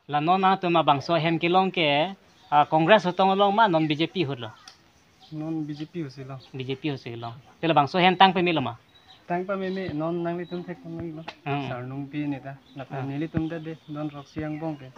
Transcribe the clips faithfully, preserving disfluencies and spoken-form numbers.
La non nangtum abangso ahem kelong ke, ah, Congress ahut tong long ma non B J P ahut lo? Non B J P ahut si long. B J P ahut si long. Te labangso ahem tang pamelo ma? Tang pameme, non nanglitum thek pamelo. Hmm. Sarnung pi neta. Lapen Ah. nelitum ta de don throksi angbong ke.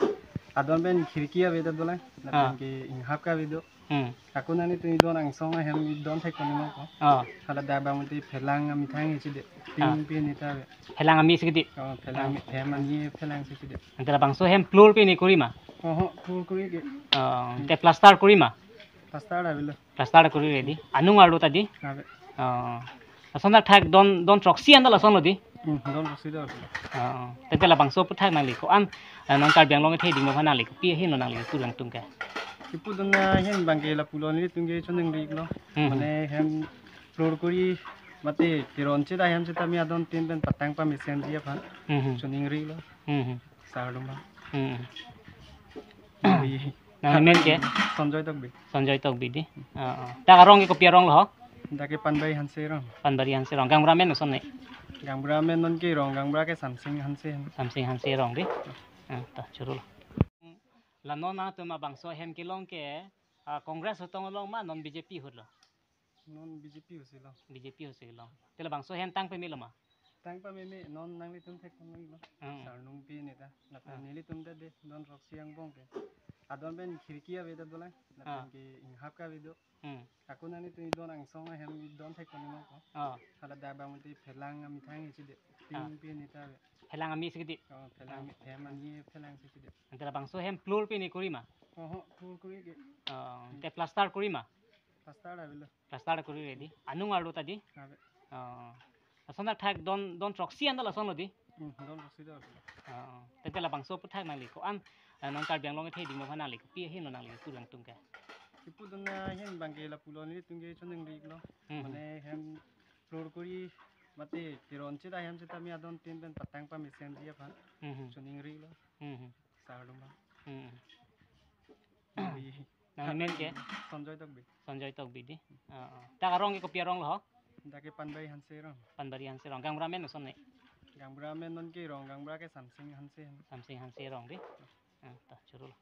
Adon pen khirki ave ta dolang. Lapen Ah. ke inghap ke ave do. Hmm. Ako nanglitum idon angsong ahem idon thek pamelo ko. Ah. Hala dak bang mati phelang amethang isi de. Ah. Ping pi neta ave. Phelang ami si kedi. Oh, phelang Ah. ami, hem ani phelang si kedi. Ante labangso ahem floor pi ni kori ma? Oho, floor kori ke. Ah, te plaster kori ma? Plaster avelo. Plaster kori ready. Anung arlo ta di? Ave. Ah. Lason thakthak don, don throksi anta lason lo di? Hmm, don throksi do. Ah. Te te labangso aphuthak nangli ko-an, ah, non Karbi Anglong kethe ding aphan nangli kopi ahin lo nangli kepu nangtum ke? Kepudun ahin bang ke lapulo nelitum ke choningri lo. Hmm. Mane hem floor kori mati tiron chida hem seta mi adon tin pen patang pamesen dia aphan. Hmm. Choningri lo. Hmm. Sar dum bang. Hmm. Oi. Nang amen ke? Sanjoy Tokbi. Sanjoy Tokbi di. Ah, ah. Dak arong ke kopi arong lo ho? Dak ke Panbari Hanse arong. Panbari Hanse arong. Gaonbura amen lason ne? Gaonbura amen non ke arong, gaonbura ke Samsing Hanse. Samsing Hanse arong di. Ah, ta choro lo. La non nangtum abangso ahem kelong ke, ah, Congress ahut tong long ma non B J P ahut lo? Non B J P ahut si long. B J P ahut si long. Te labangso ahem tang pamelo ma? Tang pameme, non nanglitum thek pamelo. Hmm. Sarnung pi neta. Lapen Ah. nelitum ta de don throksi angbong ke. Adon pen khirki ave ta dolang. Lapen Ah. ke inghap ke ave do. Hmm. Ako nanglitum idon angsong ahem idon thek pamelo ko. Ah. Hala dak bang mati phelang amethang isi de. Ping Ah. pi neta ave. Phelang ami si kedi. Oh, phelang Ah. ami, hem ani phelang si kedi. Ante labangso ahem floor pi ni kori ma? Oho, floor kori ke. Ah, te plaster kori ma? Plaster avelo. Plaster kori ready. Anung arlo ta di? Ave. Ah. Lason thakthak don, don throksi anta lason lo di? Hmm, don throksi do. Ah. Te te labangso aphuthak nangli ko-an, ah, non Karbi Anglong kethe ding aphan nangli kopi ahin lo nangli kepu nangtum ke? Kepudun ahin bang ke lapulo nelitum ke choningri lo. Hmm. Mane hem floor kori mati tiron chida hem seta mi adon tin pen patang pamesen dia aphan. Hmm. Choningri lo. Hmm. Sar dum bang. Hmm. Oi. Nang amen ke? Sanjoy Tokbi. Sanjoy Tokbi di. Ah, ah. Dak arong ke kopi arong lo ho? Dak ke Panbari Hanse arong. Panbari Hanse arong. Gaonbura amen lason ne? Gaonbura amen non ke arong, gaonbura ke Samsing Hanse. Samsing Hanse arong di. Ah, ta choro lo.